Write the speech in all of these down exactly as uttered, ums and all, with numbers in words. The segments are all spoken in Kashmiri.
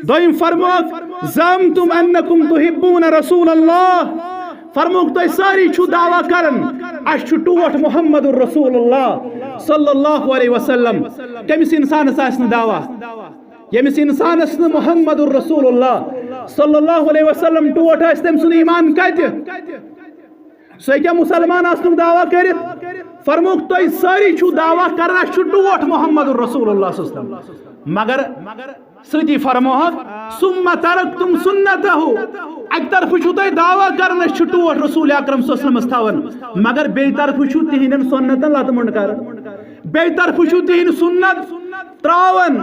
دوٚیِم فرمووُکھ، "زعمتم انکم تحبون رسول اللہ"، فرمووُکھ، "تُہۍ سٲری چھِو دعویٰ کران، اَسہِ چھُ ٹوٹھ محمد رسول اللہ صلی اللہ علیہ وسلم۔" کٔمِس اِنسانَس آسہِ نہٕ دعویٰ؟ ییٚمِس اِنسانَس نہٕ محمد رسول اللہ صلی اللہ علیہ وسلم ٹوٹھ آسہِ، تٔمۍ سُنٛد ایٖمان کَتہِ؟ سُہ ہیٚکیٛاہ مُسلمان آسنُک دعویٰ کٔرِتھ؟ فرمووُکھ، "تُہۍ سٲری چھِو دعویٰ کران، اَسہِ چھُ ٹوٹھ محمد رسول اللہ صلی اللہ علیہ وسلم۔" مگر سۭتی فرمووُکھ، "ثم ترکتم سنتہ"، اَکہِ طرفہٕ چھِو تُہۍ دعویٰ کران، أسۍ چھِ ٹوٹھ رسول اکرم صلی اللہ علیہ وسلمس تھاوان، مگر بیٚیہِ طرفہٕ چھِو تِہنٛدٮ۪ن سُنتن لتہٕ مۄنڈ کران۔ بیٚیہِ طرفہٕ چھُو تِہِنٛدۍ سُنت ترٛاوان،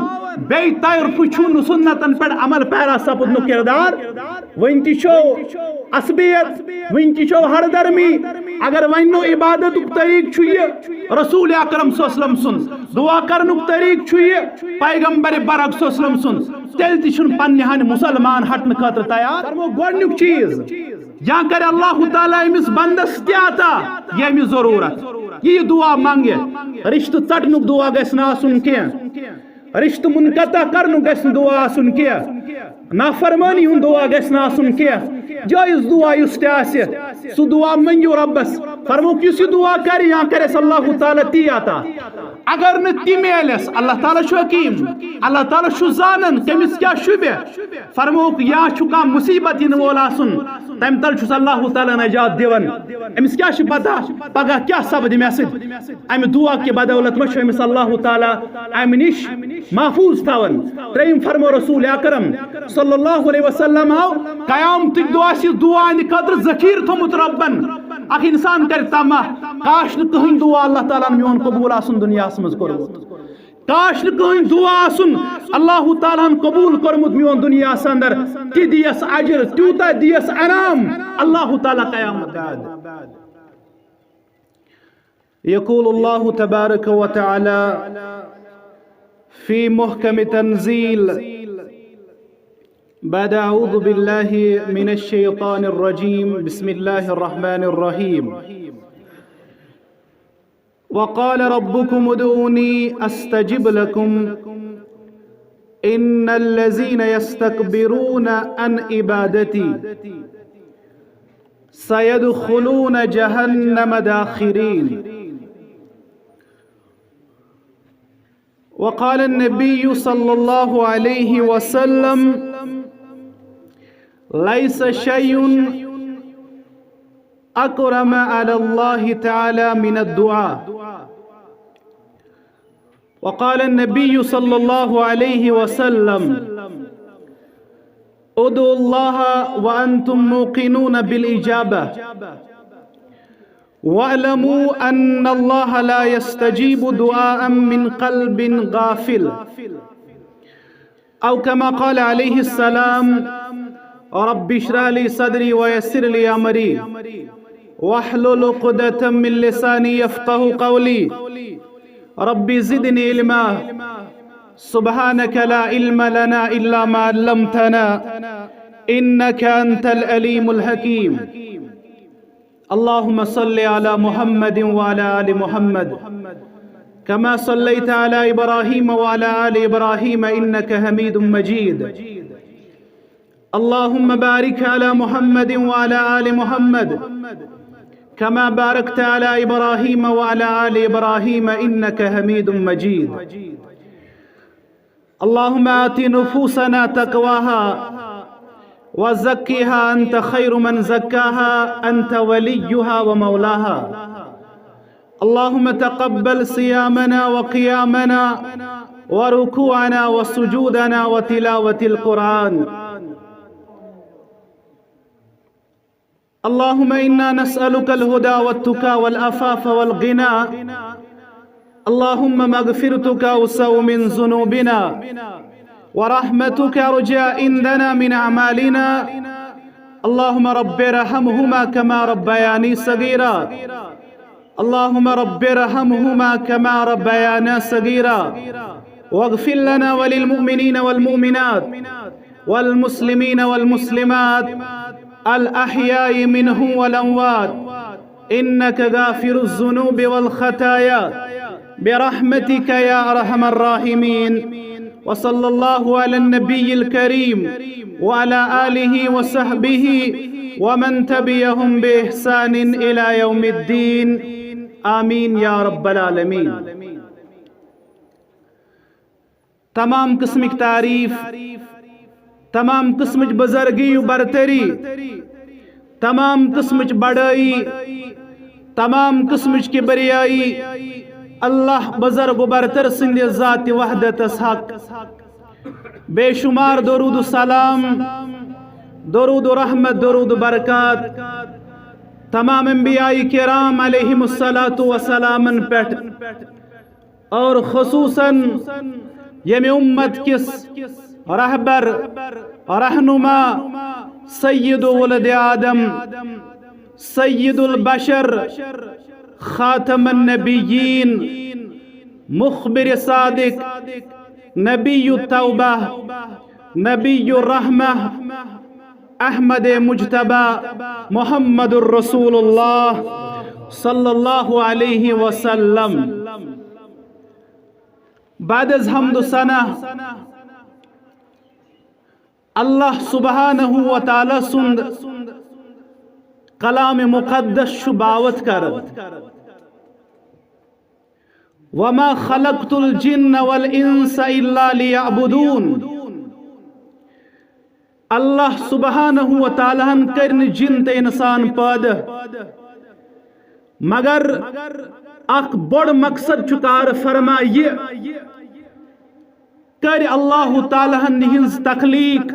بیٚیہِ طرفہٕ چھُو نہٕ سُنتن پٮ۪ٹھ عمل پیرا سپدنُک کردار۔ وٕنۍ تہِ چھو عصبیت، وٕنۍ تہِ چھو ہردرمی۔ اگر وۄنۍ نوٚو عبادتُک طریٖقہٕ چھُ یہِ رسول اکرم صلی اللہ علیہ وسلم سُنٛد، دعا کرنُک طریٖقہٕ چھُ یہِ پیغمبر برحق صلی اللہ علیہ وسلم سُنٛد، تیٚلہِ تہِ چھُنہٕ پننہِ ہنہِ مُسلمان ہٹنہٕ خٲطرٕ تیار۔ فرمو گۄڈنیُک چیٖز، یا کرِ اللہ تعالیٰ أمِس بندس تہِ عطا ییٚمِچ ضروٗرت، یہِ دعا منگہِ۔ رشتہٕ ژٹنُک دعا گژھِ نہٕ آسُن کینٛہہ، رشتہٕ منقطع کرنُک گژھِ نہٕ دعا آسُن کینٛہہ، نافرمٲنی ہُنٛد دعا گژھِ نہٕ آسُن کینٛہہ۔ جٲیز دعا یُس تہِ آسہِ، سُہ دعا منگِو رۄبس۔ فرمووُکھ، یُس یہِ دعا کرِ، یا کرٮ۪س اللہ تعالیٰ تی عطا۔ اگر نہٕ تہِ میلٮ۪س، اللہ تعالیٰ چھُ حکیٖم، اللہ تعالیٰ چھُ زانان کٔمِس کیٛاہ شوٗبہِ۔ فرمووُکھ، یا چھُ کانٛہہ مُصیٖبت یِنہٕ وول آسُن، تَمہِ تَل چھُس اللہ تعالیٰ نجات دِوان۔ أمِس کیٛاہ چھُ پَتہ پَگاہ کیٛاہ سَپدِ مےٚ سۭتۍ؟ اَمہِ دُعا کہِ بدولت ما چھُ أمِس اللہ تعالیٰ اَمہِ نِش محفوٗظ تھاوان؟ ترٛیٚیِم فرمو رسول اکرم صلی اللہ علیہ وسلم آو قیامتٕکۍ دۄہ آسہِ یہِ دُعا أہنٛدِ خٲطرٕ ذخیٖرٕ تھوٚمُت رۄبن۔ اَکھ اِنسان کَرِ طمع، کاش نہٕ کٕہٕنۍ دُعا اللہ تعالیٰ ہن میون قبوٗل آسُن دُنیاہَس منٛز کوٚرمُت۔ کاش نہٕ کٕہٕنۍ دُعا آسُن اللہ تعالیٰ ہن قبوٗل کوٚرمُت میون دُنیاہَس اندر، تہِ دِیَس اجر، تیوٗتاہ دِیَس انعام اللہ تعالیٰ قیامت دۄہ۔ يقول الله تبارك وتعالى في محكم تنزيل بعد أعوذ بالله من الشيطان الرجيم، بسم الله الرحمن الرحيم. وقال ربكم ادعوني أستجب لكم، إن الذين يستكبرون عن عبادتي سيدخلون جهنم داخرين. وقال النبي صلى الله عليه وسلم، ليس شيء أكرم على الله تعالى من الدعاء. وقال النبي صلى الله عليه وسلم، ادعوا الله وأنتم موقنون بالإجابة، واعلموا أن الله لا يستجيب دعاء من قلب غافل. أو كما قال عليه السلام، رب اشرح لي صدري ويسر لي أمري واحلل عقدة من لساني يفقه قولي. رب زدني علما. سبحانك لا علم لنا إلا ما علمتنا إنك أنت العليم الحكيم. اللهم صل على محمد وعلى آل محمد كما صليت على إبراهيم وعلى آل إبراهيم إنك حميد مجيد. اللهم بارك على محمد وعلى آل محمد كما باركت على إبراهيم وعلى آل إبراهيم إنك حميد مجيد. اللهم آت نفوسنا تقواها وزكها أنت خير من زكاها أنت وليها ومولاها. اللهم تقبل صيامنا وقيامنا وركوعنا وسجودنا وتلاوة القرآن. اللهم إنا نسألك الهدى والتقى والعفاف والغنى. اللهم مغفرتك أوسع من ذنوبنا ورحمتك أرجى عندنا من أعمالنا. اللهم رب ارحمهما كما ربياني صغيرا. اللهم رب ارحمهما كما ربيانا صغيرا. واغفر لنا وللمؤمنين والمؤمنات والمسلمين والمسلمات الأحياء منهم والأموات إنك غافر الذنوب والخطايا برحمتك يا أرحم الراحمين. وصلى الله على النبي الكريم وعلى آله وصحبه ومن تبعهم بإحسان إلى يوم الدين. آمين يا رب العالمين. تمام قسمٕچ تعریٖف، تمام قسمٕچ بزرگی و برتری، تمام قسمٕچ بڑٲیی، تمام قسمٕچ کبریٲیی اللہ بزرگ و برتر سٕنٛدِ ذاتِ وحدتس حق۔ بے شمار درود و سلام، درود و رحمت، درود و برکات تمام انبیاء کرام علیہم الصلاۃ والسلامن پٮ۪ٹھ، اور خصوصاً ییٚمہِ امت کِس رہبر، رہنما، سید ولد آدم، سید البشر، خاتم النبیین، مخبر صادق، نبی التوبہ، نبی الرحمہ، احمد مجتبی، محمد الرسول اللہ صلی اللہ علیہ وسلم۔ بعد از حمد و ثنا، اللہ سبحانہ و تعالیٰ سُنٛد کلام مقدس چھُ باوت کران، وما خلقت الجن والانس الا لیعبدون۔ اللہ سبحانہ و تعالیٰ ہن کٔرۍ نہٕ جن تہٕ انسان پٲدٕ، مگر اکھ بوٚڑ مقصد چھُ کار فرما یہِ، کٔرۍ اللہ تعالیٰ ہن یِہنٛز تخلیق،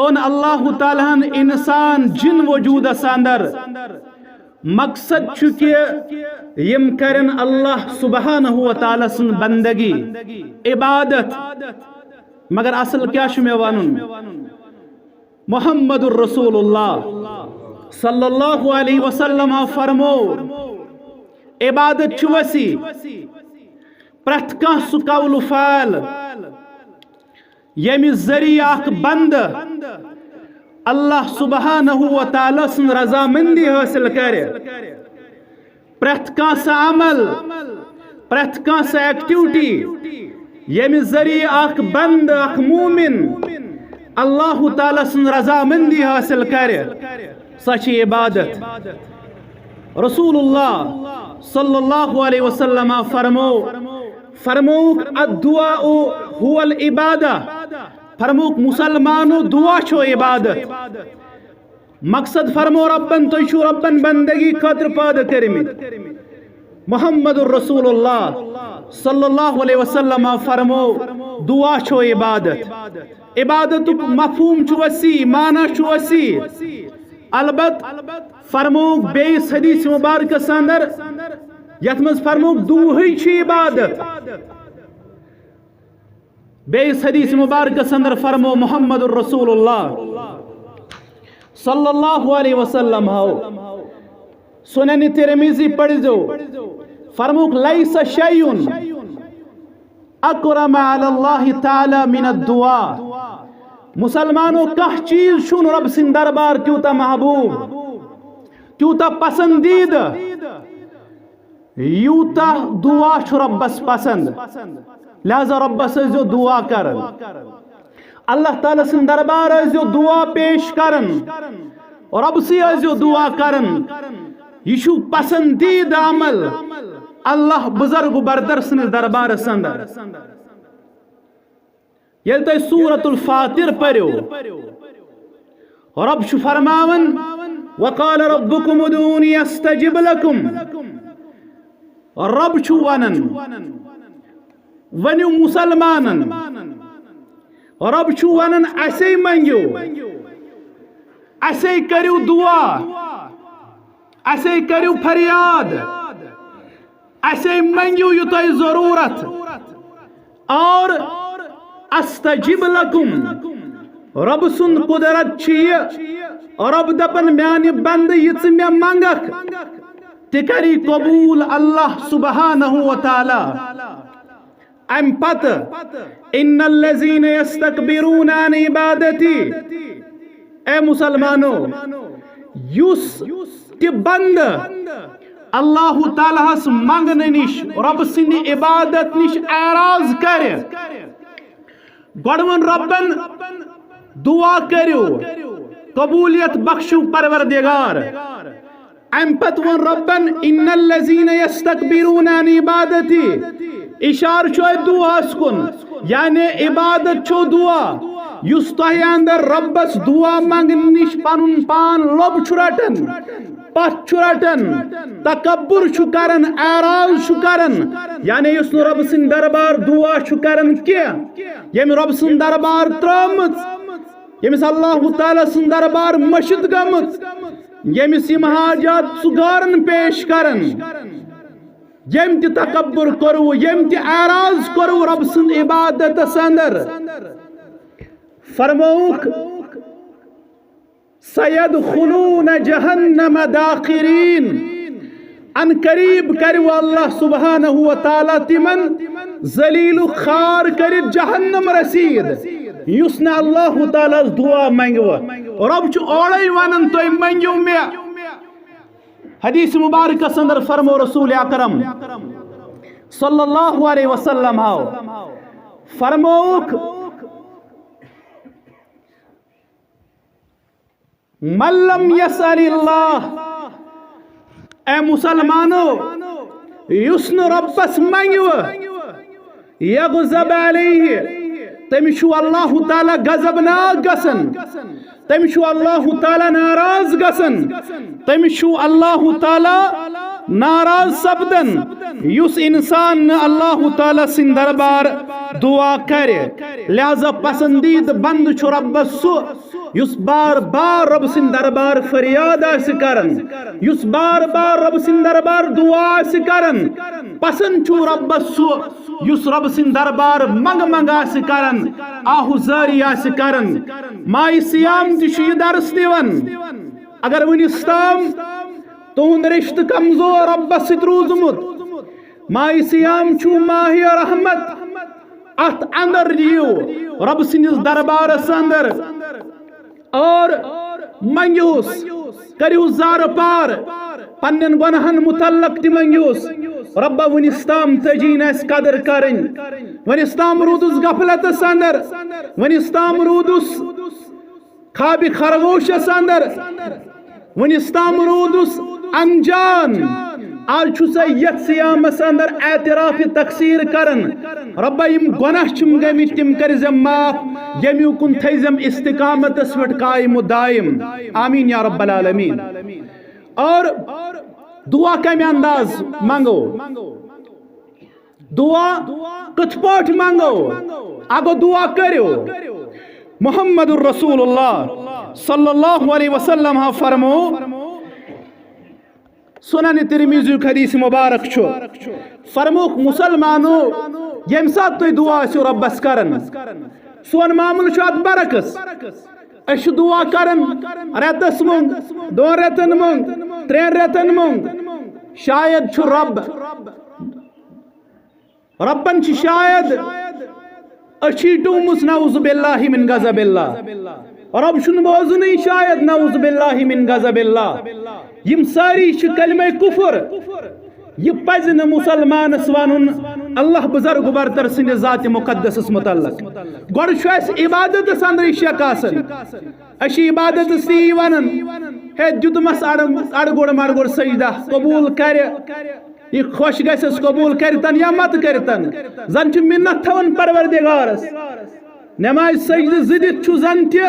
اوٚن اللہ تعالیٰ ہن انسان جن وجودس اندر۔ مقصد چھُ کہِ یِم کرن اللہ سبحانہ و تعالیٰ سٕنٛز بندگی، عبادت۔ مگر اصل کیٛاہ چھُ مےٚ ونُن؟ محمد الرسول اللہ صلی اللہ علیہ وسلم فرمو، عبادت چھُ وسیع، پرٛٮ۪تھ کانٛہہ سُہ قول و فعل ییٚمہِ ذٔریعہٕ اکھ بندٕ اللہ سبحانہ و تعالیٰ سٕنٛز رضامندی حٲصِل کرِ، پرٛٮ۪تھ کانٛہہ سُہ عمل، پرٛٮ۪تھ کانٛہہ سُہ ایکٹیوٹی ییٚمہِ ذٔریعہٕ اکھ بندٕ، اکھ مومن اللہ تعالیٰ سٕنٛز رضامندی حٲصِل کرِ، سۄ چھِ عبادت۔ رسول اللہ صلی اللہ علیہ وسلم فرمو، فرموک، الدعاء هو العبادہ۔ فرموک، مسلمانو، دعا چھو عبادت۔ مقصد فرمو ربن، تُہۍ چھو ربن بندگی خٲطرٕ پٲدٕ کٔرمٕتۍ۔ محمد الرسول اللہ صلی اللہ علیہ وسلم فرمو، دعا چھو عبادت۔ عبادتُک مفہوم چھُ وسیع، معنی چھُ وسیع۔ البت فرموک بیٚیِس حدیث مبارکس اندر، یتھ منٛز فرموک دُعاہٕے چھِ عبادت۔ بیٚیِس حدیث مبارکس اندر فرمو محمد الرسول اللہ صلی اللہ علیہ وسلم ہو، سنن ترمذی پڑھزو، فرموک، لیس شیء اکرم علی اللہ تعالی من الدعاء۔ مسلمانو، کانٛہہ چیز چھُنہٕ رب سٕنٛدِ دربار تیوٗتاہ محبوب، تیوٗتاہ پسندیدٕ، یوٗتاہ دعا چھُ ربس پسند۔ لہذا ربس ٲسۍزیو دعا کران، اللہ تعالیٰ سٕنٛدِ دربار ٲسۍزیو دعا پیش کران، رب سٕے ٲسۍزیو دعا کران۔ یہِ چھُ پسندیدٕ عمل اللہ بزرگ برتر سٕنٛدِس دربارس اندر۔ ییٚلہِ تُہۍ سورۃ الفاطر پٔرِو، رب چھُ فرماوان، وقال ربکم ادعونی استجب لکم۔ رب چھُ ونان، ؤنِو مسلمانن، رب چھُ ونان، اسے منگِو، اسے کٔرِو دعا، اسے کٔرِو فریاد، اسے منگِو یہِ تۄہہِ ضروٗرت۔ اور استجب لکم، رب سُنٛد قدرت چھِ یہِ، رب دپان، میانہِ بندٕ، یہِ ژٕ مےٚ منگکھ، تہِ کری قبول اللہ سبحانہ و تعالیٰ۔ امہِ پتہٕ، ان الذین یستکبرون عن عبادتی، اے مسلمانو، یُس تہِ بندٕ اللہ تعالیٰ ہس منگنہٕ نِش، رب سٕنٛدِ عبادت نِش اعراض کرِ، گۄڈٕ ووٚن رۄبن، دعا کٔرِو، قبولیت بخشو پروردگار۔ امہِ پتہٕ ووٚن رۄبن، ان الذین یستکبرون عن عبادتی، اشارٕ چھُ اتھ دعاہس کُن، یعنی عبادت چھُ دعا، یُس تۄہہِ اندر رۄبس دعا منگنہٕ نِش پنُن پان لوٚب چھُ رٹان، پتھ چھُ رٹان، تکبر چھُ کران، اعراض چھُ کران، یعنی یُس نہٕ رۄبہٕ سٕنٛدِ دربار دعا چھُ کران کینٛہہ، ییٚمۍ رۄبہٕ سٕنٛز دربار ترٲومٕژ، ییٚمِس اللہ تعالیٰ سٕنٛز دربار مٔشِتھ گٔمٕژ، ییٚمِس یِم حاجات ژُگارن پیش کران، ییٚمۍ تہِ تکبر کوٚروٕ، ییٚمۍ تہِ اعراض کوٚروٕ رۄبہٕ سٕنٛز عبادتس اندر، فرمووُکھ، سیدخلون جہنم داخرین۔ ان قریب کرِ اللہ سبحانہ و تعالیٰ تِمن ذلیل و خوار کٔرِتھ جہنم رسید، یُس نہٕ اللہ تعالیٰ ہس دعا منگوٕ۔ رۄب چھُ اورے ونان، تُہۍ منگِو مےٚ۔ حدیث مبارکس اندر فرمو رسول اکرم صلی اللہ علیہ وسلم ہاو فرمووُکھ، من لم یسأل اللہ، اے مسلمانو، یُس نہٕ رۄبس منگوٕ، یغضب علیہ، تٔمِس چھُ اللہ تعالیٰ غضبناک گژھان، تٔمِس چھُ اللہ تعالیٰ ناراض گژھان، تٔمِس چھُ اللہ تعالیٰ ناراض سپدان، یُس انسان نہٕ اللہ تعالیٰ سٕنٛدِ دربار دعا کرِ۔ لہذا پسندیدٕ بندٕ چھُ رۄبس سُہ، یُس بار بار رۄب سٕنٛدِ دربار فریاد آسہِ کران، یُس بار بار رۄب سٕنٛدِ دربار دعا آسہِ کران۔ پسند چھُ رۄبس سُہ، یُس رۄب سٕنٛدِ دربار منگ منگ آسہِ کران، آہوزاری آسہِ کران۔ ماہِ صیام تہِ چھُ یہِ درس دِوان۔ اگر وُنِس تام تُہُنٛد رشتہٕ کمزور رۄبس سۭتۍ روٗدمُت، ماہِ صیام چھُ ماہِ رحمت، اتھ اندر دِیِو رۄب سٕنٛدِس دربارس اندر اور منگیوس، کٔرِو زارٕ پار، پننٮ۪ن گۄناہن متعلق تہِ منگیوس۔ رۄبا، وُنِس تام تجی نہٕ اَسہِ قدر کرٕنۍ، وُنِس تام روٗدُس غفلتس اندر، وُنِس تام روٗدُس خوابِ خرگوشس اندر، وُنِس تام روٗدُس انجان۔ آز چھُ سا یتھ صیامس اندر اعتراف تقصیر کران، رۄبا، یِم گۄناہ چھِم گٔمٕتۍ، تِم کٔرزٮ۪م معاف، ییٚمیُک کُن تھٲیزٮ۪م استقامتس پٮ۪ٹھ قائم و دائم۔ آمین یا رب العالمین۔ اور دعا کمہِ انداز منگو؟ دعا کِتھ پٲٹھۍ منگو؟ اگو دعا کٔرِو۔ محمد رسول اللہ صلی اللہ علیہ وسلم ہا فرمو، سنن ترمذی حدیث مبارک چھُ، فرموک مسلمانو، ییٚمہِ ساتہٕ تُہۍ دعا ٲسِو رۄبس کران، سون معاملہٕ چھُ اتھ برعکس۔ أسۍ چھِ دعا کران رٮ۪تس منٛز، دۄن رٮ۪تن منٛز، ترٛٮ۪ن رٮ۪تن منٛز۔ شاید چھُ رۄب رۄبن چھِ شاید أچھی ٹوٗمٕژ، نعوذ باللہ من غضب اللہ۔ رۄب چھُنہٕ بوزُنٕے شاید، نعوذ باللہ من غضب اللہ۔ یِم سٲری چھِ کلمہ کفر۔ یہِ پزِ نہٕ مسلمانس ونُن اللہ بزرگ برتر سٕنٛدِ ذاتِ مقدسس متعلق۔ گۄڈٕ چھُ اَسہِ عبادتس اندرٕے شک آسان۔ أسۍ چھِ عبادتس تہِ یی ونان، ہے، دیُتمس اڑ-، اڑگوڑ مڑگوڑ سجدہ، قبول کرِ۔ یہِ خۄش گژھٮ۪س، قبول کٔرتن یا مت کٔرتن، زن چھُ منت تھاوان پروردگارس۔ نماز سجدٕ زٕ دِتھ چھُ زن تہِ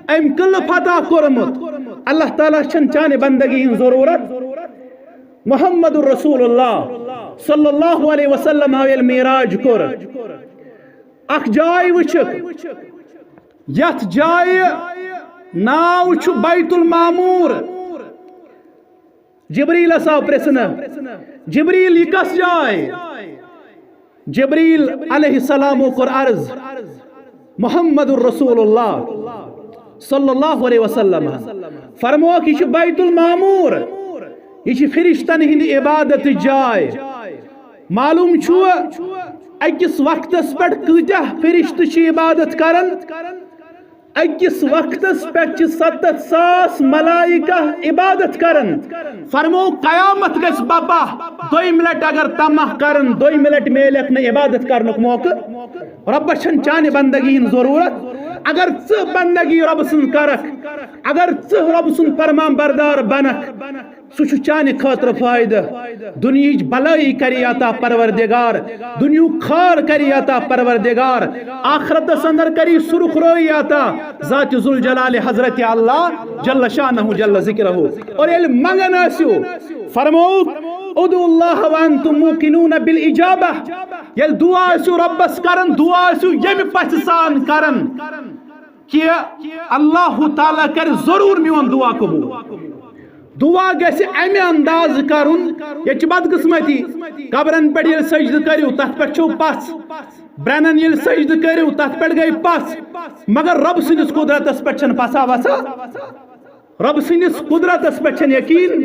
أمۍ قلعہٕ فتح کوٚرمُت۔ اللہ تعالیٰ چھَنہٕ چانہِ بندگی ہٕنٛز ضروٗرت۔ محمد رسول اللہ صلی اللہ علیہ وسلم آو ییٚلہِ معراج کوٚر، اکھ جاے وٕچھِکھ، یتھ جایہِ ناو چھُ بیت المعمور۔ جبریلس آو پرژھنہٕ، جبریل، یہِ کس جاے؟ جبریل علیہ السلامو کوٚر عرض، محمد رسول اللہ صلی اللہ علیہ وسلم فرمووکھ، یہِ چھُ بیت المعمور، یہِ چھِ فرشتن ہٕنٛدِ عبادتٕچ جاے۔ معلوم چھُ أکِس وقتس پٮ۪ٹھ کۭتیاہ فرشتہٕ چھِ عبادت کران؟ أکِس وقتس پٮ۪ٹھ چھِ ستتھ ساس ملائکہ عبادت کران۔ فرمو، قیامت گژھِ بپا، دوٚیِم لٹہِ اگر طمع کرن، دوٚیِم لٹہِ میلٮ۪کھ نہٕ عبادت کرنُک موقعہٕ۔ رۄبس چھنہٕ چانہِ بندگی ہٕنٛز ضروٗرت۔ اگر ژٕ بندگی رۄبہٕ سٕنٛز کرکھ، اگر ژٕ رۄبہٕ سُنٛد فرمان بردار بنکھ، سُہ چھُ چانہِ خٲطرٕ فٲیدٕ۔ دُنیہٕچ بلٲیی کری عطا پروردگار، دُنیہُک خار کری عطا پروردگار، آخرتس اندر کری سرخ روئی عطا ذات ذوالجلال حضرت اللہ جل شانہ جل ذکرہ۔ اور ییٚلہِ منگان ٲسِو، فرمووُکھ، "ادعوا اللہ وانتم موقنون بالاجابہ"، ییٚلہِ دعا ٲسِو رۄبس کران، دعا ٲسِو ییٚمہِ پژھِ سان کران کہِ اللہ تعالیٰ کرِ ضروٗر میون دعا قبوٗل۔ دعا گژھِ امہِ اندازٕ کرُن، ییٚتہِ چھِ بدقسمتی، قبرن پٮ۪ٹھ ییٚلہِ سجدٕ کٔرِو، تتھ پٮ۪ٹھ چھو پژھ، برٛنن ییٚلہِ سجدٕ کٔرِو، تتھ پٮ۪ٹھ گٔے پژھ، مگر رۄب سٕنٛدِس قدرتس پٮ۪ٹھ چھنہٕ پژھا وژھا۔ رۄب سٕنٛدِس قدرتس پٮ۪ٹھ چھنہٕ یقیٖن،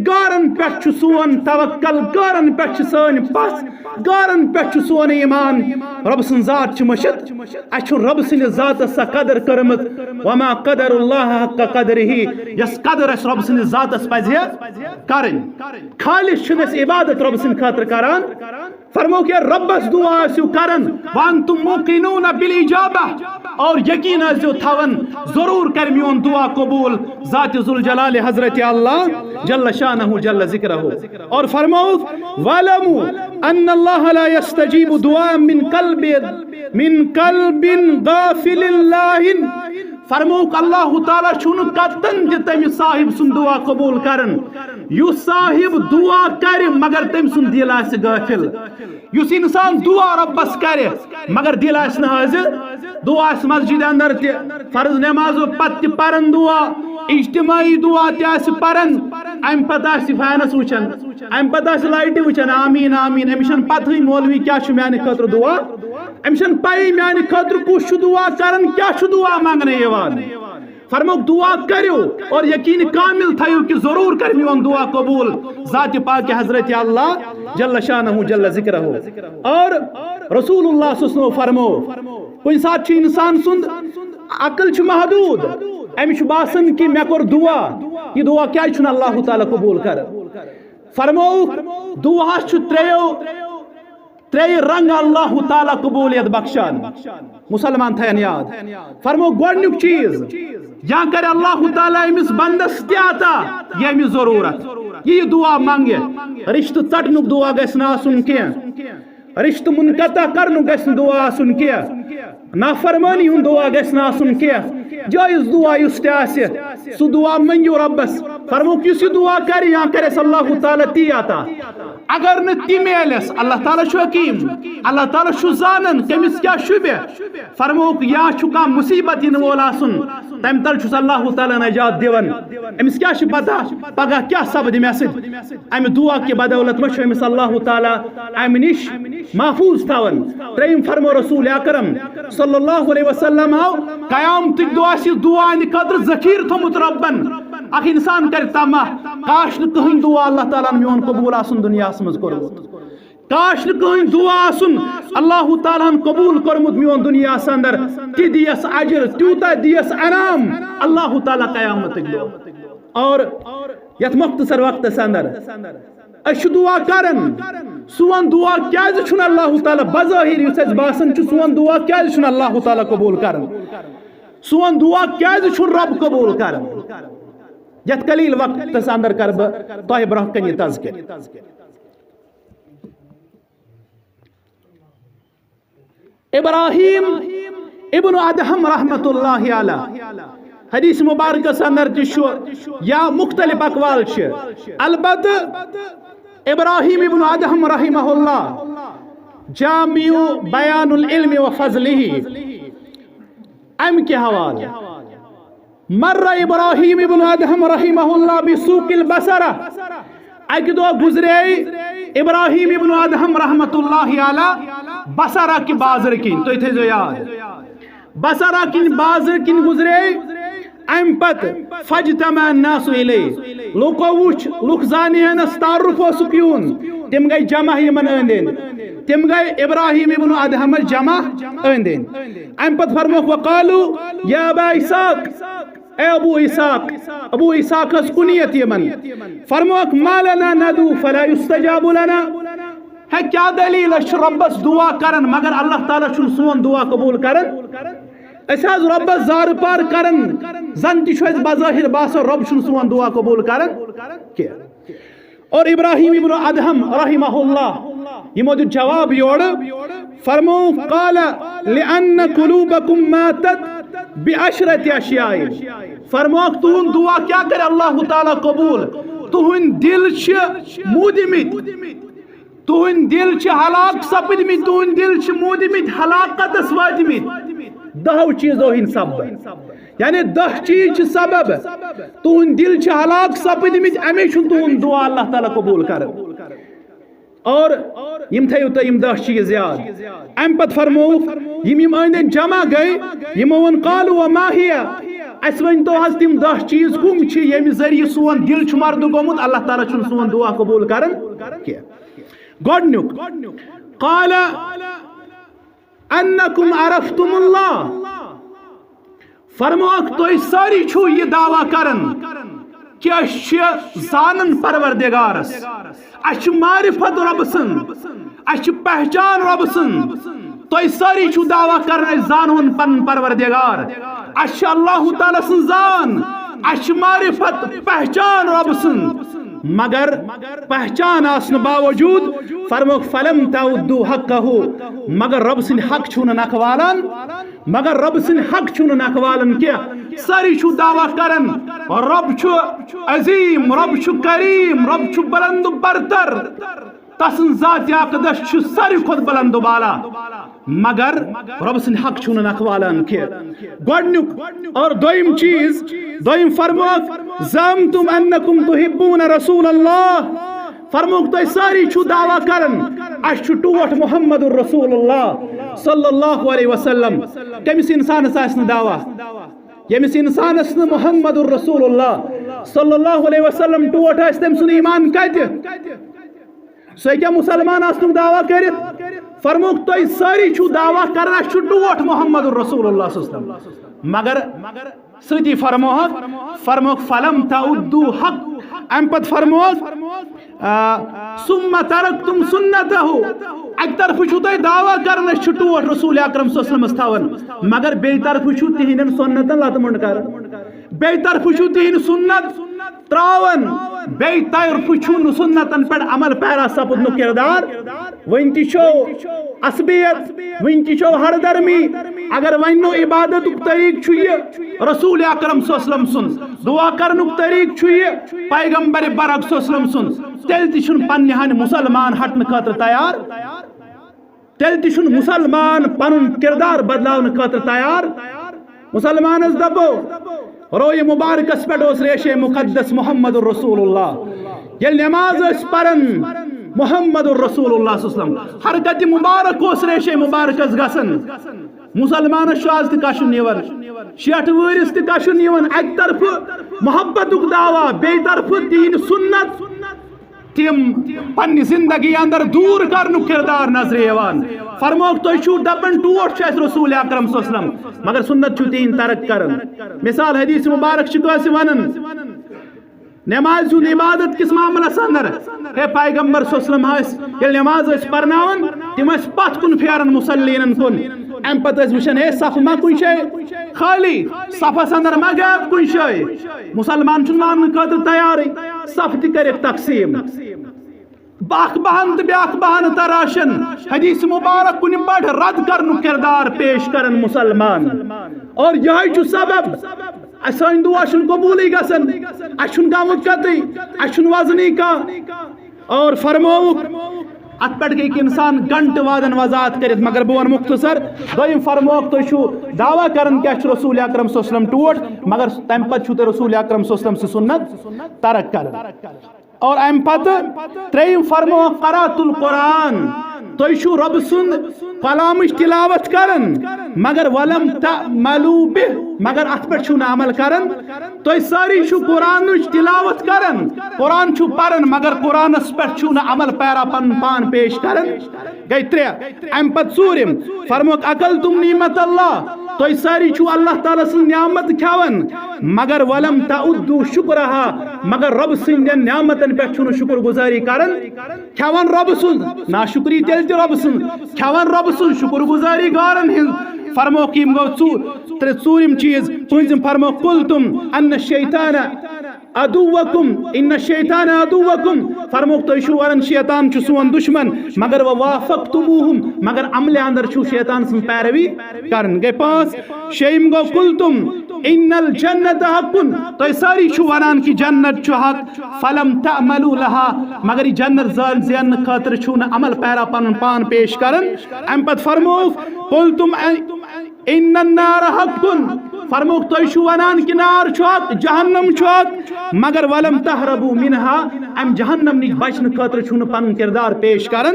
غارن پٮ۪ٹھ چھُ سون توکل، غارن پٮ۪ٹھ چھِ سٲنۍ پژھ، غارن پٮ۪ٹھ چھُ سون ایمان۔ رۄب سٕنٛز ذات چھِ مٔشِتھ، اسہِ چھُ رۄب سٕنٛدِس ذاتس سۄ قدر کٔرمٕژ، وما قدر اللہ حق قدرہ، یۄس قدر اسہِ رۄب سٕنٛدِس ذاتس پزِ ہے کرٕنۍ۔ خالص چھِنہٕ أسۍ عبادت رۄب سٕنٛدِ خٲطرٕ کران۔ فرمووُکھ، ییٚلہِ رۄبس دعا ٲسِو کران، وانتم موقنون بالاجابہ، اور یقین ٲسۍزیو تھاوان، ضروٗر کرِ میون دعا قبوٗل ذات ذوالجلال حضرت اللہ جل شانہ جل ذکرہ۔ اور فرمووُکھ، "واعلموا ان اللہ لا یستجیب دعاء من قلب، من قلب غافل لاہن"۔ فرمووُکھ، اللہ تعالیٰ چھُنہٕ کتن تہِ تٔمِس صاحب سُنٛد دعا قبوٗل کران، یُس صاحب دعا کرِ مگر تٔمۍ سُنٛد دِل آسہِ غٲفِل۔ یُس انسان دعا رۄبس کرِ مگر دِل آسہِ نہٕ حٲضِر، دعا آسہِ مسجد اندر تہِ، فرض نمازو پتہٕ تہِ پران دعا، اجتماعی دعا تہِ آسہِ پران، امہِ پتہٕ آسہِ فینس وٕچھان، امہِ پتہٕ آسہِ لایٹہِ وٕچھان، آمیٖن آمیٖن، أمِس چھنہٕ پتہٕے مولوی کیٛاہ چھُ میانہِ خٲطرٕ دعا، أمِس چھنہٕ پَیی میانہِ خٲطرٕ کُس چھُ دعا کران، کیٛاہ چھُ دعا منٛگنہٕ یِوان۔ فرمووُکھ، دعا کٔرِو اور یقین کامل تھٲیِو کہِ ضروٗر کرِ میون دعا قبوٗل ذاتِ پاکِ حضرت اللہ جل شانہ جل ذکرہ۔ اور رسول اللہ صلی اللہ علیہ وسلم فرمو، کُنہِ ساتہٕ چھُ انسان سُنٛد عقل چھُ محدوٗد، أمِس چھُ باسان کہِ مےٚ کوٚر دعا، یہِ دعا کیٛازِ چھُنہٕ اللہ تعالیٰ قبوٗل کران؟ فرمووُکھ، دعاہس چھُ ترٛیٚیو ترٛیٚیہِ رنگہٕ اللہ تعالیٰ قبولیت بخشان۔ مسلمان تھاین یاد۔ فرمو گۄڈنیُک چیٖز، یا کرِ اللہ تعالیٰ أمِس بندس تہِ عطا ییٚمِس ضروٗرت، یہِ یہِ دعا منگہِ۔ رشتہٕ ژٹنُک دعا گژھِ نہٕ آسُن کینٛہہ، رشتہٕ منقطع کرنُک گژھِ نہٕ دعا آسُن کینٛہہ، نافرمٲنی ہُنٛد دعا گژھِ نہٕ آسُن کینٛہہ۔ جٲیز دعا یُس تہِ آسہِ، سُہ دعا منگِو رۄبس۔ فرمووُکھ، یُس یہِ دعا کرِ، یا کرٮ۪س اللہ تعالیٰ تی عطا۔ اگر نہٕ تہِ میلٮ۪س، اللہ تعالیٰ چھُ حکیٖم، اللہ تعالیٰ چھُ زانان کٔمِس کیٛاہ شوٗبہِ۔ فرمووُکھ، یا چھُ کانٛہہ مُصیٖبت یِنہٕ وول آسُن، تَمہِ تل چھُس اللہ تعالیٰ نجات دِوان۔ أمِس کیٛاہ چھِ پتہ پگاہ کیٛاہ سپدِ مےٚ سۭتۍ؟ امہِ دعا کہِ بدولت ما چھُ أمِس اللہ تعالیٰ امہِ نِش محفوٗظ تھاوان؟ ترٛیٚیِم فرمو رسول اکرم صلی اللہ علیہ وسلم، آو قیامتٕکۍ دۄہ آسہِ یہِ دعا ہٕنٛدِ خٲطرٕ ذخیٖرٕ تھوٚمُت رۄبن۔ اکھ انسان کرِ طمع، کاش نہٕ کٕہٕنۍ دعا اللہ تعالیٰ ہن میون قبوٗل آسُن دُنیاہس منٛز کوٚرمُت، کاش نہٕ کٕہٕنۍ دعا آسُن اللہ تعالیٰ ہن قبوٗل کوٚرمُت میون دُنیاہس اندر، تہِ دِیس اجر، تیوٗتاہ دِیس انعام اللہ تعالیٰ قیامتٕکۍ دۄہ۔ اور یتھ مختصر وقتس اندر أسۍ چھِ دعا کران، سون دعا کیازِ چھُنہٕ اللہ تعالیٰ بظٲہِر یُس اَسہِ باسان چھُ، سون دعا کیازِ چھُنہٕ اللہ تعالیٰ قبوٗل کران؟ سون دعا کیازِ چھُنہٕ رۄب قبوٗل کران؟ یتھ قلیل وقتس اندر کرٕ بہٕ تۄہہِ برونٛہہ کنہِ یہِ تذکر۔ ابراہیم ابن ادہم رحمت اللہ علیہ، حدیث مبارکس اندر تہِ چھُ یا مختلف اقوال چھِ، البتہ ابراہیم ابن ادہم رحمہ اللہ، جامع بیان العلم و فضلہ، امہِ کہِ حوالہٕ، مر ابراہیم ابن ادہم رحمہ اللہ بسوق البصرہ، اکہِ دۄہ گزرے ابراہیم ابن ادہم رحمت اللہ علیہ بصرہ کہِ بازر کِنۍ، تُہۍ تھٲیزیو یاد، بصرہ کِنۍ بازر کِنۍ گزرے۔ امہِ پتہٕ فاجتمع الناس الیہ، لوکو وُچھ، لُکھ زانہِ ہنس تعارف اوسُکھ یِوان، تِم گٔے جمع یِمن أنٛدۍ أنٛدۍ۔ تِم گٔے ابراہیم ابن ادہمس جمع أنٛدۍ أنٛدۍ۔ امہِ پتہٕ فرموکھ، وقالو یا ابا اسحاق، اے ابو اسحاق، ابو اسحاق ٲس کنیت یِمن۔ فرموکھ، ما لنا ندعو فلا یستجاب لنا۔ ہے، کیٛاہ دٔلیٖل؟ أسۍ چھِ رۄبس دُعا کران، مگر اللہ تعالیٰ چھُنہٕ سون دُعا قبوٗل کران۔ أسۍ حظ رۄبس زارٕ پار کران، زن تہِ چھُ اَسہِ بظٲہر باسان، رۄب چھُنہٕ سون دُعا قبوٗل کران کینٛہہ۔ اور ابراہیم ابن ادہم رحمہ اللہ، یِمو دیُت جواب یورٕ، فرمووُکھ، قال لأن قلوبکم ماتت بعشرة اشیاء۔ فرمووُکھ، تُہُنٛد دُعا کیٛاہ کرِ اللہ تعالیٰ قبوٗل؟ تُہٕنٛدۍ دِل چھِ موٗدمٕتۍ، تُہٕنٛدۍ دِل چھِ ہلاک سپٕدمٕتۍ، تُہٕنٛدۍ دِل چھِ موٗدمٕتۍ، ہلاکتس وٲتمٕتۍ دہو چیٖزو ہٕنٛدۍ سببہٕ۔ یعنی دَہ چیٖز چھِ سبب، تُہٕنٛدۍ دِل چھِ ہلاک سپٕدمٕتۍ، اَمے چھُنہٕ تُہُنٛد دُعا اللہ تعالیٰ قبوٗل کران۔ اور یِم تھٲیِو تُہۍ یِم دَہ چیٖز یاد۔ اَمہِ پتہٕ فرمووُکھ، یِم یِم أنٛدۍ أنٛدۍ جمع گٔے، یِمو ووٚن، قالوا وما ہی، اَسہِ ؤنۍ تو حظ تِم دَہ چیٖز کٕم چھِ ییٚمہِ ذٔریعہٕ سون دِل چھُ مردٕ گوٚمُت، اللہ تعالیٰ چھُنہٕ سون دُعا قبوٗل کران کینٛہہ۔ گۄڈٕنیُک، قال انکم عرفتم اللہ۔ فرموکھ، تُہۍ سٲری چھِو یہِ دعویٰ کران کہِ أسۍ چھِ زانان پروردگارس، اَسہِ چھِ معرفت رۄبہٕ سٕنٛز، اَسہِ چھِ پہچان رۄبہٕ سٕنٛز۔ تُہۍ سٲری چھِو دعویٰ کران أسۍ زانہون پنُن پروردگار، اَسہِ چھِ اللہ تعالیٰ سٕنٛز زان، اَسہِ چھِ معرفت پہچان رۄبہٕ سٕنٛز، مگر پہچان آسنہٕ باوجوٗد فرموکھ، فلم تعدوا حقہ، مگر رۄبہٕ سٕنٛدۍ حق چھِو نہٕ نکھٕ والان، مگر رۄبہٕ سٕنٛدۍ حق چھِو نہٕ نکھٕ والان کینٛہہ۔ سٲری چھِو دعویٰ کران، رۄب چھُ عظیٖم، رۄب چھُ کریٖم، رۄب چھُ بلند و برتر، تسٕنٛز ذاتِ اقدس چھِ ساروی کھۄتہٕ بلند و بالا، مگر رۄبہٕ سٕنٛدۍ حق چھِو نہٕ نکھٕ والان کینٛہہ۔ گۄڈٕنیُک اور دوٚیِم چیٖز، دوٚیِم فرموکھ، زعمتم انکم تحبون رسول اللہ۔ فرموکھ، تُہۍ سٲری چھِو دعویٰ کران، اَسہِ چھُ ٹوٹھ محمد رسول اللہ صلی اللہ علیہ وسلم۔ کٔمِس اِنسانَس آسہِ نہٕ دعویٰ؟ ییٚمِس اِنسانَس نہٕ محمد رسول اللہ صلی اللہ علیہ وسلم ٹوٹھ آسہِ، تٔمۍ سُنٛد ایٖمان کَتہِ؟ سُہ ہیٚکیٛاہ مُسلمان آسنُک دعویٰ کٔرِتھ؟ فرموکھ، تُہۍ سٲری چھِو دعویٰ کران، اَسہِ چھُ ٹوٹھ محمد رسول اللہ صلی اللہ علیہ وسلم۔ مگر سۭتی فرموہکھ، فرموکھ، فلم تعدوا حق، اَمہِ پتہٕ فرموکھ، آ، ثم ترکتم سنتہ، اَکہِ طرفہٕ چھُو تُہۍ دعویٰ کران أسۍ چھِ ٹوٹھ رسول اکرم صلی اللہ علیہ وسلمس تھاوان، مگر بیٚیہِ طرفہٕ چھُو تِہنٛدٮ۪ن سُنتن لتہٕ مۄنڈ کران، بیٚیہِ طرفہٕ چھُو تِہنٛدۍ سُنت تراوان، بیٚیہِ طرفہٕ چھُو نہٕ سُنتن پٮ۪ٹھ عمل پیرا سپدنُک کردار۔ وٕنۍ تہِ چھو عصبیت، وٕنۍ تہِ چھو ہردرمی۔ اگر ونو عبادتُک طریٖقہٕ چھُ یہِ رسول اکرم صلی اللہ علیہ وسلم سُنٛد، دعا کرنُک طریٖقہٕ چھُ یہِ پیغمبر برحق صلی اللہ علیہ وسلم سُنٛد، تیٚلہِ تہِ چھُنہٕ پننہِ ہنہِ مُسلمان ہٹنہٕ خٲطرٕ تیار، تیٚلہِ تہِ چھُنہٕ مُسلمان پنُن کردار بدلاونہٕ خٲطرٕ تیار۔ مُسلمانس دپو، رویہِ مبارکس پٮ۪ٹھ اوس ریشے مقدس محمد رسول اللہ۔ ییٚلہِ نماز ٲسۍ پران، محمد رسول اللہ صلی اللہ علیہ وسلم، حرکت مبارک اوس ریشے مبارکس گژھان۔ مُسلمانس چھُ آز تہِ کشُن یِوان، شیٹھ وٲرِس تہِ کشُن یِوان۔ اکہِ طرفہٕ محبتُک دعویٰ، بیٚیہِ طرفہٕ دین سُنت۔ تِم پننہِ زندگی اندر دوٗر کرنُک کردار نظرِ یِوان۔ فرموکھ، تُہۍ چھِو دپان ٹوٹھ چھُ اَسہِ رسول اکرم صلی اللہ علیہ وسلم، مگر سُنت چھِو تِہنٛدۍ ترک کران۔ مثال حدیث مبارک چھِ کٲنٛسہِ ونان، نمازِ ہُنٛد عبادت کِس معاملس اندر، ہے پیغمبر صلی اللہ علیہ وسلم ٲسۍ ییٚلہِ نماز ٲسۍ پرناوان، تِم ٲسۍ پتھ کُن پھیران مُصلینن کُن۔ امہِ پتہٕ ٲسۍ وٕچھان، ہے صف ما کُنہِ جایہِ خٲلی، صفس اندر ما gap کُنہِ جایہِ؟ مُسلمان چھُنہٕ ماننہٕ خٲطرٕ تیارٕے، صف تہِ کٔرِکھ تقسیٖم۔ اکھ بہانہٕ تہٕ بیٛاکھ بہانہٕ تراشن، حدیث مبارک کُنہِ پٲٹھۍ رد کرنُک کردار پیش کرن مُسلمان۔ اور یہے چھُ سبب، اسہِ سٲنۍ دعا چھُنہٕ قبوٗلٕے گژھان، اسہِ چھُنہٕ کانٛہہ وُقتٕے، اسہِ چھُنہٕ وزنٕے کانٛہہ۔ اور فرمووُکھ، اتھ پٮ۪ٹھ ہیٚکہِ انسان گھنٹہٕ وادن وضاحت کٔرِتھ، مگر بہٕ ونہٕ مختصر۔ دوٚیِم فرمووُکھ، تُہۍ چھِو دعویٰ کران کہِ اَسہِ چھُ رسول اکرم صلی اللہ علیہ وسلم ٹوٹھ، مگر تمہِ پتہٕ چھِو تُہۍ رسول اکرم صلی اللہ علیہ وسلم سٕنٛز سُنت ترک کران۔ اور امہِ پتہٕ ترٛیٚیِم فرمووُکھ، قرأت القرآن، تُہۍ چھِو رۄبہٕ سُنٛد کلامٕچ تلاوت کران، مگر ولم تعملوا به، مگر اتھ پٮ۪ٹھ چھُو نہٕ عمل کران۔ تُہۍ سٲری چھِو قرآنٕچ تلاوت کران، قرآن چھِو پران، مگر قرآنس پٮ۪ٹھ چھُو نہٕ عمل پیرا پنُن پان پیش کران۔ گٔے ترٛےٚ۔ امہِ پتہٕ ژوٗرِم، فرموکھ، اکلتم نعمت اللہ، تُہۍ سٲری چھِو اللہ تعالیٰ سٕنٛز نعمت کھٮ۪وان، مگر ولم تعدوا شکرہا، مگر رۄب سٕنٛدٮ۪ن نعمتن پٮ۪ٹھ چھُو نہٕ شکر گزاری کران۔ کھٮ۪وان رۄبہٕ سُنٛد، ناشکری تیٚلہِ تہِ رۄبہٕ سٕنٛز، کھٮ۪وان رۄبہٕ سٕنٛز، شکر گزاری گارن ہٕنٛز۔ فرموکھ، یِم گوٚو ژو-، ترٛےٚ ژوٗرِم چیٖز۔ پٲنٛژِم فرموکھ، قلتم ان الشیطان عدوکم، ان الشیطان عدوکم، فرموکھ، تُہۍ چھِو ونان شیطان چھُ سون دشمن، مگر ووافقتموہم، مگر عملہِ اندر چھِو شیطان سٕنٛز پیروی کران۔ گٔے پانٛژھ۔ شیٚیِم گوٚو، قلتم ان الجنت حق، تُہۍ سٲری چھِو ونان کہِ جنت چھُ حق، فلم تعملوا لہا، مگر یہِ جنت زٲن زیننہٕ خٲطرٕ چھُو نہٕ عمل پیرا پنُن پان پیش کران۔ امہِ پتہٕ فرموو، قلتم ان النار حق، فرمووُکھ، تُہۍ چھِو ونان کہِ نار چھُ حق، جہنم چھُ حق، مگر ولم تہربوا منہا، امہِ جہنم نِش بچنہٕ خٲطرٕ چھُو نہٕ پنُن کردار پیش کران۔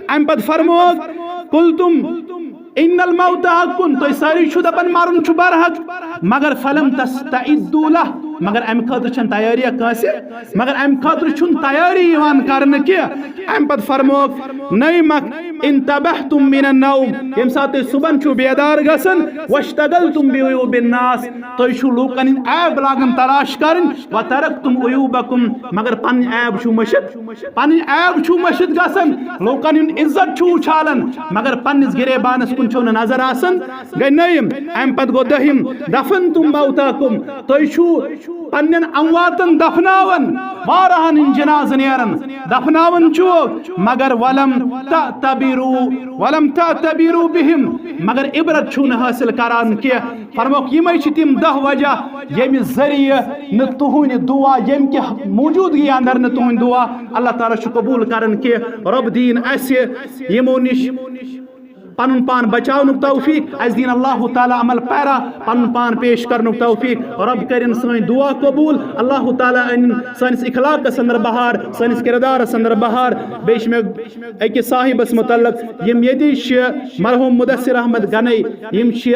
امہِ پتہٕ فرمووُکھ، قلتم ان الموت حق، تُہۍ سٲری چھِو دپان مرُن چھُ برحق، مگر فلم تستعدوا لہ، مگر امہِ خٲطرٕ چھنہٕ تیٲری کٲنٛسہِ، مگر امہِ خٲطرٕ چھُنہٕ تیٲری یِوان کرنہٕ کینٛہہ۔ امہِ پتہٕ فرمووُکھ، نعمک انتبہتم من النوم، ییٚمہِ ساتہٕ تُہۍ صبحن چھِو بیدار گژھان، واشتغلتم بعیوب الناس، تُہۍ چھِو لوٗکن ہٕنٛدۍ عیب لاگان تلاش کرٕنۍ، وترکتم عیوبکم، مگر پنٕنۍ عیب چھِو مٔشِتھ۔ پنٕنۍ عیب چھُو مٔشِتھ گژھان، لوٗکن ہُنٛد عزت چھُو اُچھالان، مگر پننِس گریبانس کُن چھُو نہٕ نظر آسان۔ گٔے نٔیِم۔ امہِ پتہٕ گوٚو دٔہِم، دفنتم موتاکم، تُہۍ چھِو پننٮ۪ن امواتن دفناوان، واریاہن ہٕنٛدۍ جنازٕ نیران، دفناوان چھِو، مگر ولم تعتبروا، ولم تعتبروا بہم، مگر عبرت چھِو نہٕ حٲصِل کران کینٛہہ۔ فرموکھ، یِمے چھِ تِم دَہ وجہ، ییٚمہِ ذٔریعہٕ نہٕ تُہٕنٛدِ دُعا، ییٚمہِ کہِ موجوٗدگی اندر نہٕ تُہٕنٛدۍ دُعا اللہ تعالیٰ چھُ قبوٗل کران کینٛہہ۔ رۄب دِیِن اَسہِ یِمو نِش پنُن پان بچاونُک توفیق، اَسہِ دِیِن اللہ تعالیٰ عمل پیرا پنُن پان پیش کرنُک توفیق۔ رۄب کٔرِن سٲنۍ دُعا قبوٗل۔ اللہ تعالیٰ أنِن سٲنِس اخلاقس اندر بہار، سٲنِس کردارس اندر بہار۔ بیٚیہِ چھِ مےٚ أکِس صاحبس متعلق، یِم ییٚتہِ چھِ، مرحوم مدثر احمد گنے، یِم چھِ،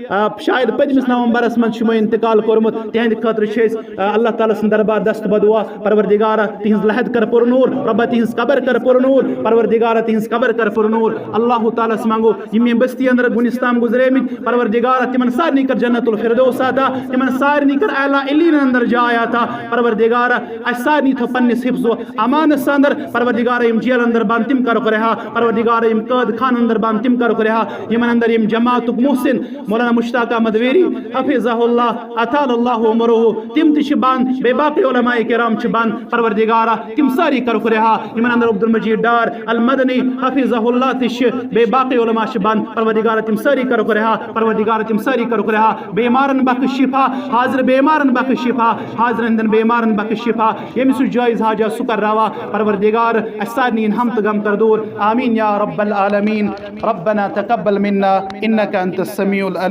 آ، شاید پٔتمِس نومبرس منٛز چھُ یِمو انتقال کوٚرمُت۔ تِہنٛدِ خٲطرٕ چھِ أسۍ، آ، اللہ تعالیٰ سٕنٛدِ دربار دست بدعا، پروردگارا تِہنٛز لحد کر پر نور، رۄبا تِہنٛز قبر کر پر نور، پروردگارا تِہنٛز قبر کر پر نور۔ اللہ تعالیٰ ہس منٛگو، یِم ییٚمہِ بستی اندر وُنِس تام گُزریمٕتۍ، پروردگارا تِمن سارنٕے کر جنت الفردوس عطا، تِمن سارنٕے کر اعلیٰ علیٖین اندر جاے عطا۔ پروردگارا، اَسہِ سارنٕے تھٲو پننِس حفظ و امانس اندر۔ پروردگارا، یِم جیل اندر بند، تِم کرُکھ رہا۔ پروردگارا، یِم قٲد خان اندر بند، تِم کرُکھ رہا۔ یِمن اندر یِم جماعتُک محسن مولانا مشتاق احمد ویری، حفظہ اللہ، اطال اللہ عمرہ، تِم تہِ چھِ بند، بیٚیہِ باقٕے علماء کرام چھِ بند۔ پروردگارا، تِم سٲری کرُکھ رہا۔ یِمن اندر عبدالمجید ڈار المدنی، حفظہ اللہ، تہِ چھِ، بیٚیہِ باقٕے علماء چھِ بند۔ پروردگارا، تِم سٲری کرُکھ رہا۔ پروردگارا، تِم سٲری کرُکھ رہا۔ بیمارن بخش شفا، حاضر بیمارن بخش شفا، حاضر ہٕنٛدٮ۪ن بیمارن بخش شفا۔ ییٚمِس یُس جٲیز حاجہ سُہ کر روا۔ پروردگار، اَسہِ سارنٕے یِن ہم تہٕ غم کر دوٗر۔ آمین یا رب العالمین۔ ربنا تقبل منا انك انت السميع العليم۔